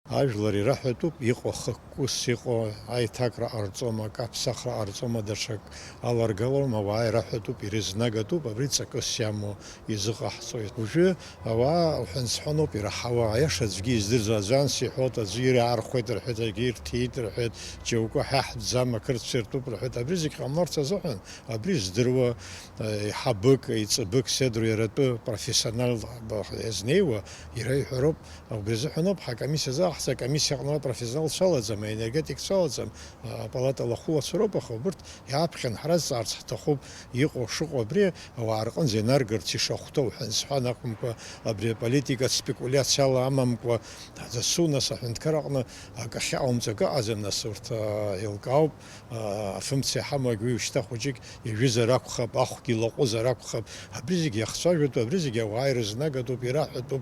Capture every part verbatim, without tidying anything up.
Ажәлар ираҳәатәуп, иҟоу хықәкыс, иҟоу аиҭакра ҟарҵома, акаԥсахра ҟарҵома, даҽак аларгалом, ауаа ираҳәатәуп, ирызнагатәуп, абри ҵакыс иамоу изыҟаҳҵоит. Уажәы ауаа уҳәан-сҳәаноуп ираҳауа, аиаша аӡәгьы издырӡом, аӡәы анс иҳәоит, аӡәы ираархәеит рҳәеит, аӡәгьы ирҭиит рҳәеит, џьоукы ҳа иаҳтәӡам, ақырҭцәа иртәуп рҳәеит, абри зегь ҟамларц азыҳәан, абри здыруа, еиҳабык, еиҵбык, седру иара атәы профессионал иазнеиуа, иара иҳәароуп, убри азыҳәаноуп ҳакомиссиа азы аҳ-, акомиссиа аҟны профессионалцәа алаӡам, аенергетикцәа алаӡам, апалата лахәылацәа роуп, аха убырҭ иааԥхьан ҳразҵаарц ҳҭахуп, иҟоу шыҟоу абри ауаа рҟынӡа инаргарц ишахәҭоу ҳәа сҳәан акәымкәа, абри аполитикатә спекулиациала амамкәа, дасу нас аҳәынҭқар аҟны акы ахьаҟаумҵо акы ыҟаӡам, нас урҭ, а, еилкаауп, а, афымца иҳамоу уи шьҭа хәыҷык ижәызар акәхап, ахәгьы лаҟәызар акәхап, абри зегь иахцәажәатәуп, абри зегь ауаа ирызнагатәуп, ираҳәатәуп.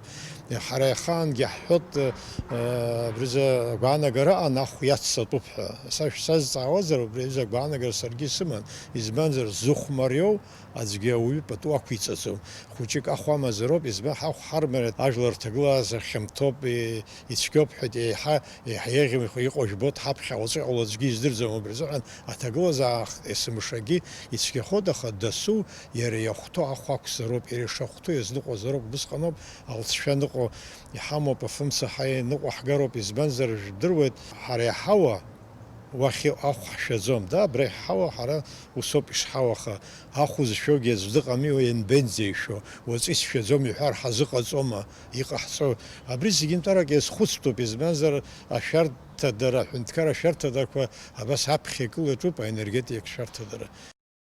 Ҳара иахаангьы иаҳҳәоит, а, абри азы агәаанагара аан ахә иаццатәуп ҳәа. Са шәсазҵаауазар, убри аҩыза агәаанагара саргьы исыман, избанзар, зыхә мариоу аӡәгьы ауаҩы пату ақәиҵаӡом. Хәыҷык ахә амазароуп, избан ҳахә ҳармариа ажәлар рҭагылазаашьа хьанҭоуп, е-, ицәгьоуп ҳәа еиҳа, еиҳа еиӷьымхо иҟоу жәбоит ҳаԥхьа, уаҵәы иҟало аӡәгьы издырӡом, убри азыҳәан аҭагылазаашьа есымшагьы ицәгьахоит, аха дасу иара иахәҭоу ахә ақәзароуп, иара ишахәҭоу иазныҟәазароуп, убысҟаноуп алҵшәа ныҟәо иҳамоуп, афымца ҳа иныҟәо ҳгароуп, избанзар, жәдыруеит, ҳара иҳауа, уахь ахә ҳшәаӡом, да, абра иҳауа ҳара усоуп ишҳауа, аха ахә зшәогьы аӡә дыҟами, уи ианбеинӡеишәо, уаҵәы исшәаӡом иҳәар ҳазыҟаҵома, иҟаҳҵо? Абри зегьынтәарак иазхәыцтәуп, избанзар, ашәарҭадара, аҳәынҭқар ашәарҭадарақәа абас аԥхьа икылаҿуп, аенергетикатә шәарҭадара.